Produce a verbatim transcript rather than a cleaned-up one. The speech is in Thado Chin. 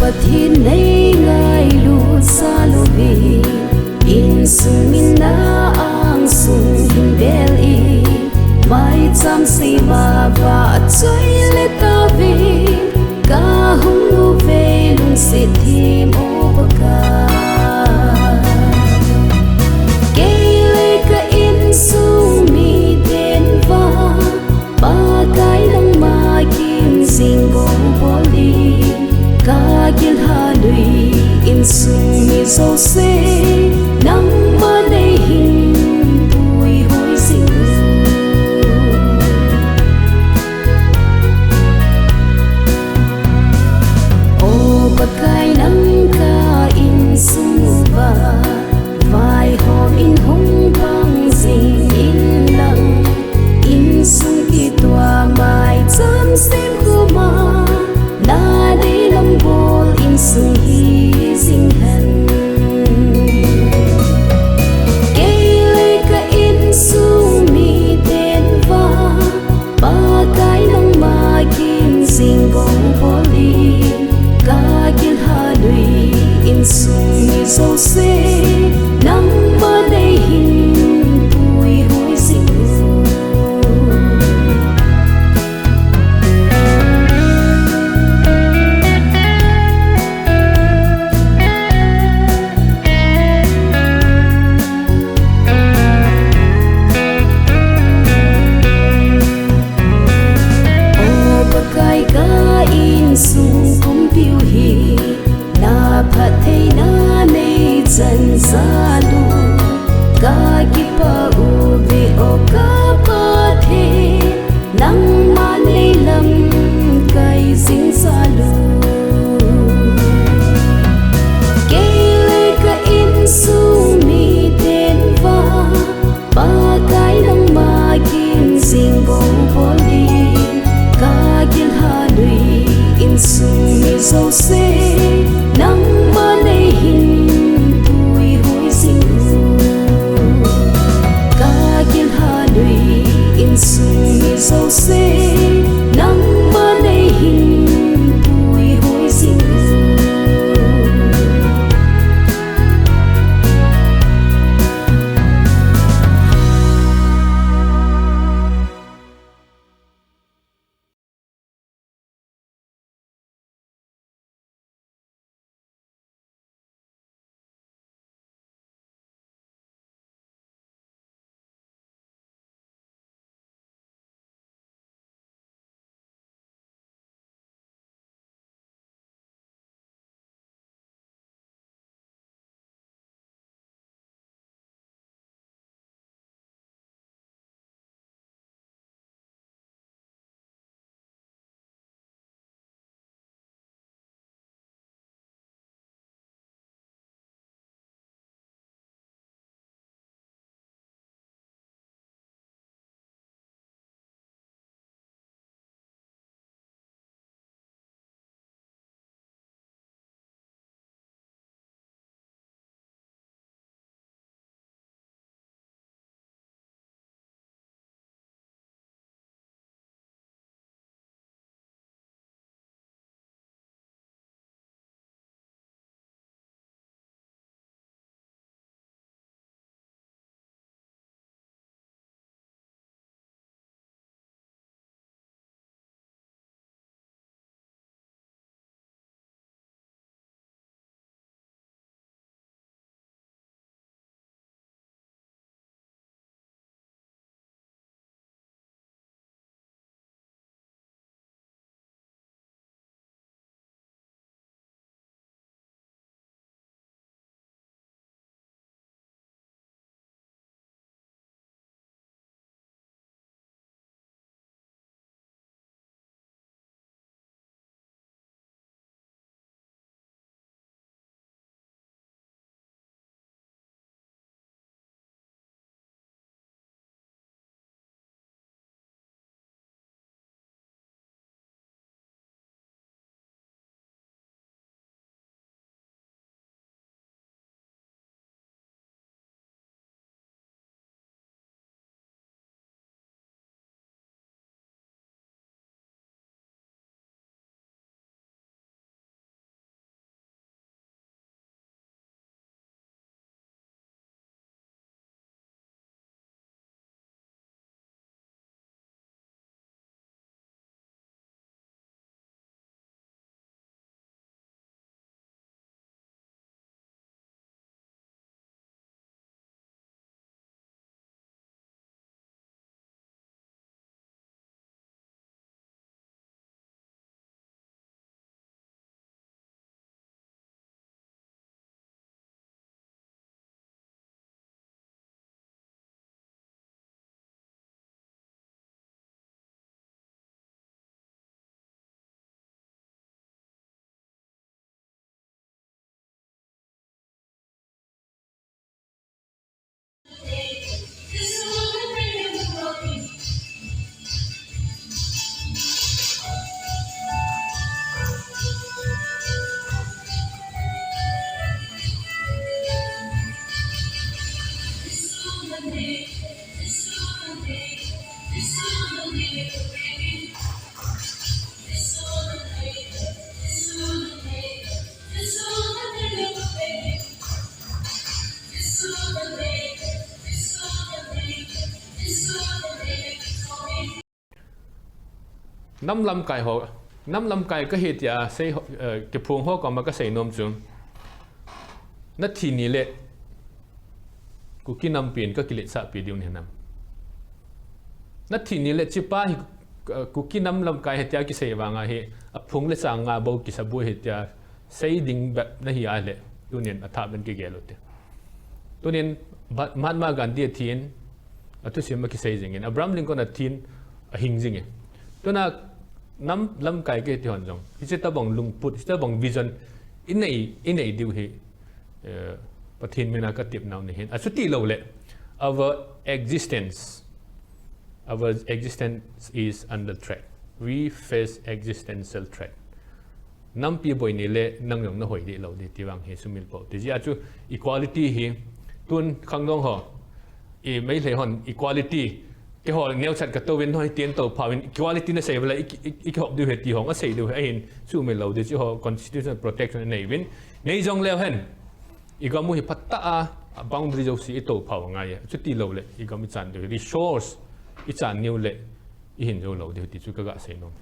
Pathen nei ngailut sah louvin, insung min na angsung hin bel in, maicham seima vahchoi le tauvin, kahung uve lungset them o Pakai. Kei le ka insung miten vang, Pakai nangma kin jing bol bol in, ka gilha lui insung mi jouse, nangma nei hin puihoi jing. O Pakai nang ka insung uva, vaihom in hung pang jing inlang, insung kitoh a maicham sem khoma, na deilam bol insung hi jing hen. Kei le ka insung miten vang, Pakai nangma kin jing bol bol in, ka gilha lui insung mi jouse, nangma nei hin puihoi jing. O Pakai ka insung kumpiu hi, na phattheina nei chan jal u, ka kipah uve o ka Pathen, nangma nei lamkai jing jal u. Kei le ka insung miten vang, Pakai nangma kin jing bol bol in, ka gilha lui insung mi jouse, nangma nei hin puihoi jing. Ka gilha lui insung mi jouse, nangma nei hin puihoi jing. Nam lamkai ho, nam lamkai kahi tia sei, eh, kiphong ho koma kasei nom chu. Nathi ni le Kuki nampi in kakiletsahpi diu nahi nam. Nathi ni le hichepa hi, eh, Kuki nam lamkai ahi tia kisei vanga hi, aphung le chang nga bou kisa bou ahi tia sei ding bep nahi a le, tunin athah ben kigel u hite. Tunin, Ba-, Mahatma Gandhi athin, athusim a kisei jingin, Abraham Lincoln athin, ahing jingin. Tuna nam lamkai kiti hon jong, hiche tabang lungput, hiche tabang vision, inei, inei diu hi, eh, Pathen mina katep nau nahin. Achuti lou le, our existence, our existence is under threat. We face existential threat. Nampi boi ni le nang jong nahoi deh lou ding ti vang hi sumil pou. Ti jeh a chu equality hi tun khangdong ho, i Meitei hon equality, keiho neocha katouvin hoi tin tou phauvin equality nasei ule i, i, i kihop diu ahi ti hong asei diu ahin sumil lou ding chu ho constitutional protection neiuvin. Nei jong leu hen. I gam u hi phatah a boundary jouse i tou phau ngai e. Chuti lou le i gam i chan diu resource i chan niu le i hin jou lou ding ti chu kaga sei nom.